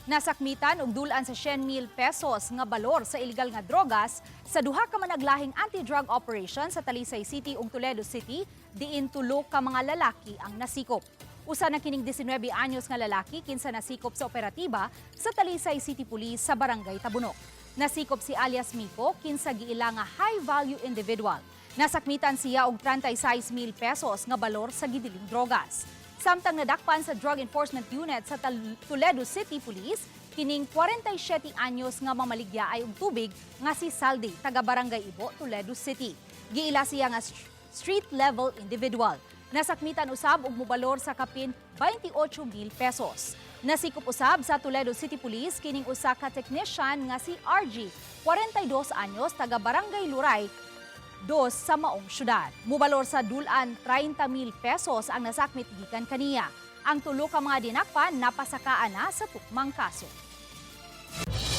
Nasakmitan og dulan sa 100,000 pesos nga balor sa illegal nga drogas sa duha ka managlahing anti-drug operation sa Talisay City ug Toledo City, diin tulo ka mga lalaki ang nasikop. Usa na kining 19 anyos nga lalaki kinsa nasikop sa operatiba sa Talisay City Police sa Barangay Tabunok. Nasikop si alias Miko, kinsa giila nga high value individual. Nasakmitan siya og 36,000 pesos nga balor sa gidiling drogas. Samtang nadakpan sa Drug Enforcement Unit sa Toledo City Police kining 47 anyos nga mamaligya ay og tubig nga si Saldi, taga Barangay Ibo, Toledo City. Giila siya nga street level individual. Nasakmitan usab og mobalor sa kapin 28,000 pesos. Nasikop usab sa Toledo City Police kining usa ka technician nga si RG, 42 anyos, taga Barangay Luray, dos sa maong syudad. Mubalor sa dulan 30,000 pesos ang nasakmit gikan kaniya. Ang tulo ka mga dinakpan napasakaan na sa tukmang kaso.